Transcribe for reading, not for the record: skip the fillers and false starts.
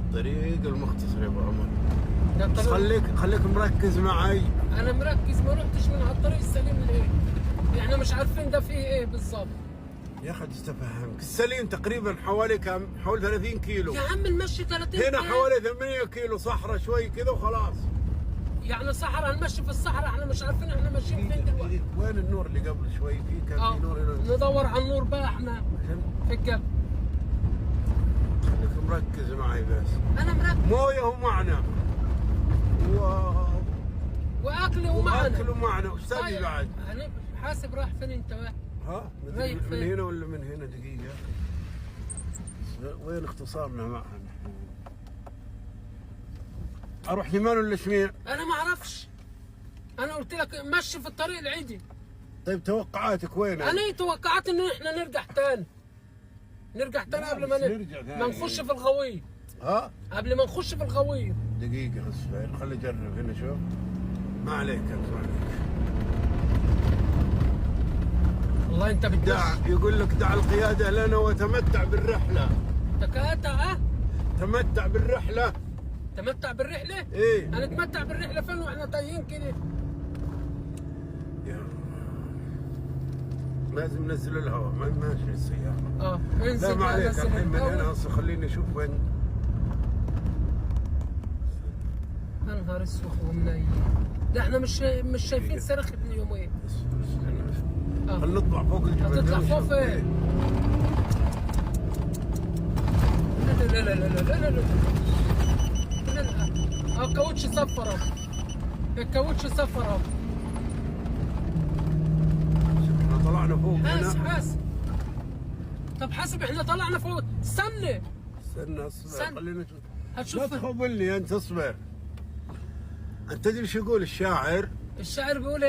الطريق المختصر يا ابو عمر. ده بس الطريق. خليك مركز معي. انا مركز، ما رحتش من على الطريق السليم ليه؟ احنا مش عارفين ده فيه ايه بالظبط. يا اخي افهمك، السليم تقريبا حوالي كم؟ حوالي 30 كيلو. يا عم نمشي 30 هنا كيلو. حوالي 8 كيلو صحراء شوي كذا وخلاص. يعني صحراء، هنمشي في الصحراء، احنا مش عارفين احنا ماشيين فين دلوقتي. وين النور اللي قبل شوي؟ في كان في نور هنا. ندور على النور بقى احنا عشان في الجبل. خليك مركز معي بس. انا مركز. مويه ومعنا واكل ومعنا. واكل ومعنا، وش تبي طيب، بعد؟ حاسب راح فين انت بقى؟ ها؟ رايح من فين؟ هنا ولا من هنا؟ دقيقة، وين اختصارنا معها؟ اروح يمين ولا شمال؟ انا ما اعرفش، انا قلت لك مشي في الطريق العدي. طيب توقعاتك وين؟ انا توقعت ان احنا نرجع تاني، نرجع تاني لا، قبل ما بس نرجع تاني. ما نخش في الغويط. ها؟ قبل ما نخش في الغويط. دقيقة اصبر، خليني اجرب هنا. شوف، ما عليك انت، ما عليك. والله انت دع بتدع. يقول لك دع القيادة لنا وتمتع بالرحلة. تكاتا اه تمتع بالرحلة. تمتع بالرحلة؟ ايه. هنتمتع بالرحلة فين واحنا تايهين كده؟ يا لازم ننزل الهواء، ما ماشي السيارة. انزل لا ما بقى، عليك نزل الحين من الهواء. هنا اصلا خليني اشوف وين. يا نهار اسود ومنيل، ده احنا مش شايفين صاروخ ابن يومين. خلينا نطلع فوق الجبل. هتطلع فوق فين؟ إيه. لا لا لا لا لا لا لا لا لا. الكاوتش صفر اهو، الكاوتش صفر اهو. شوف، احنا طلعنا فوق حاسب هنا. حاسب. طب حاسب، احنا طلعنا فوق. استنى استنى اصبر، استنى. خلينا نشوف. لا هتشوف. تخبلني انت، اصبر. انت تدري شو يقول الشاعر؟ الشاعر بيقول ايه؟